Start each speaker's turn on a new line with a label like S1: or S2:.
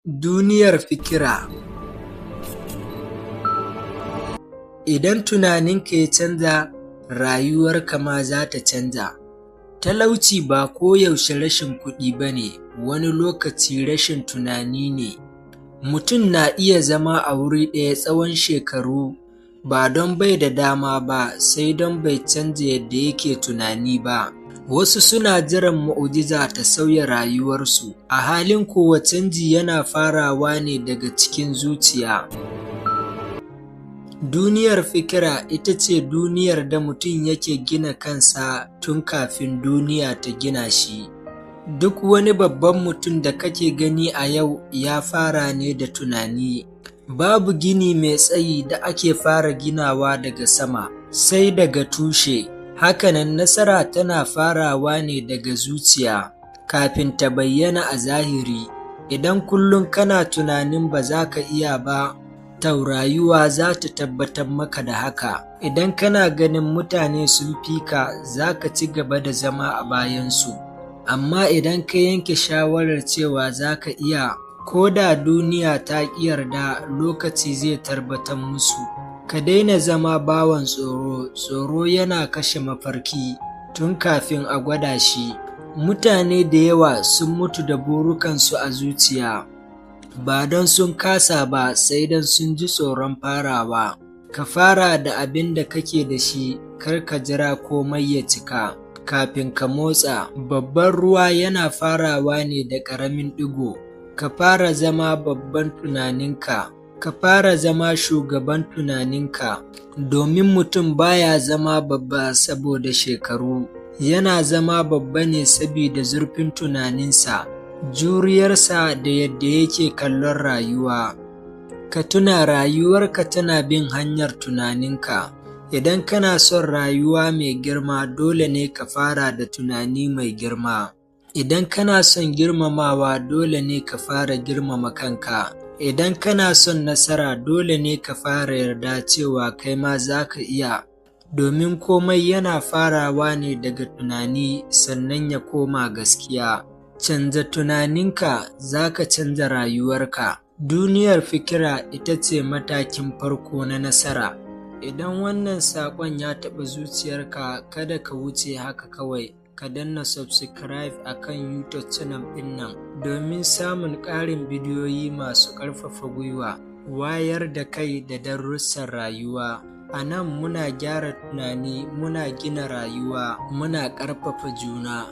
S1: Duniyar fikira. Idan tunaninka ya canza, rayuwarka ma za ta canza. Talauci ba koyaushe rashin kuɗi ba ne, wani lokaci rashin tunani ne. Mutum na iya zama a wuri ɗaya tsawon shekaru, ba don bai da dama ba, sai don bai canza yadda yake tunani ba. Wasu suna jiran mu'ujiza ta sauya rayuwarsu, a halin kuwa canji yana farawa ne daga cikin zuciya. Duniyar fikira ita ce duniyar da mutum yake gina kansa tun kafin duniya ta gina shi. Duk wani babban mutum da kake gani a yau ya fara ne da tunani. Babu gini mai tsayi da ake fara ginawa daga sama, sai daga tushe. Hakanan nasara tana farawa ne daga zuciya, kafin ta bayyana a zahiri. Idan kullum kana tunanin ba za ka iya ba, to rayuwa za ta tabbatar maka da haka. Idan kana ganin mutane sun fi ka, za ka ci gaba da zama a bayansu. Amma idan ka yanke shawarar cewa za ka iya, ko da duniya ta ƙi yarda, lokaci zai tabbatar musu. Ka daina zama bawan tsoro, tsoro yana kashe mafarki tun kafin a gwada shi. Mutane da yawa sun mutu da burukansu a zuciya, ba don sun kasa ba, sai don sun ji tsoron farawa. Ka fara da abin da kake da shi, kar ka jira komai ya cika kafin ka motsa. Babban ruwa yana farawa ne da ƙaramin ɗigo. Ka fara zama babban tunaninka. Ka fara zama shugaban tunaninka, domin mutum baya zama babba saboda shekaru, yana zama babba ne sabida zurfin tunaninsa, juriyarsa da yadda yake kallon rayuwa. Ka tuna rayuwarka tana bin hanyar tunaninka. Idan kana son rayuwa mai girma, dole ne ka fara da tunani mai girma. Idan kana son girmamawa, dole ne ka fara girmama kanka. Idan kana son nasara, dole ne ka fara yarda cewa kai ma za ka iya. Domin komai yana farawa ne daga tunani sannan ya koma gaskiya. Canza tunaninka, za ka canza rayuwarka. Duniyar fikira ita ce matakin farko na nasara. Idan wannan saƙon ya taɓa zuciyarka, kada ka wuce haka kawai. Ka danna subscribe a kan YouTube channel ɗin nan domin samun ƙarin bidiyoyi masu ƙarfafa gwiwa, wayar da kai da darussan rayuwa. A nan muna gyara tunani, muna gina rayuwa, muna ƙarfafa juna.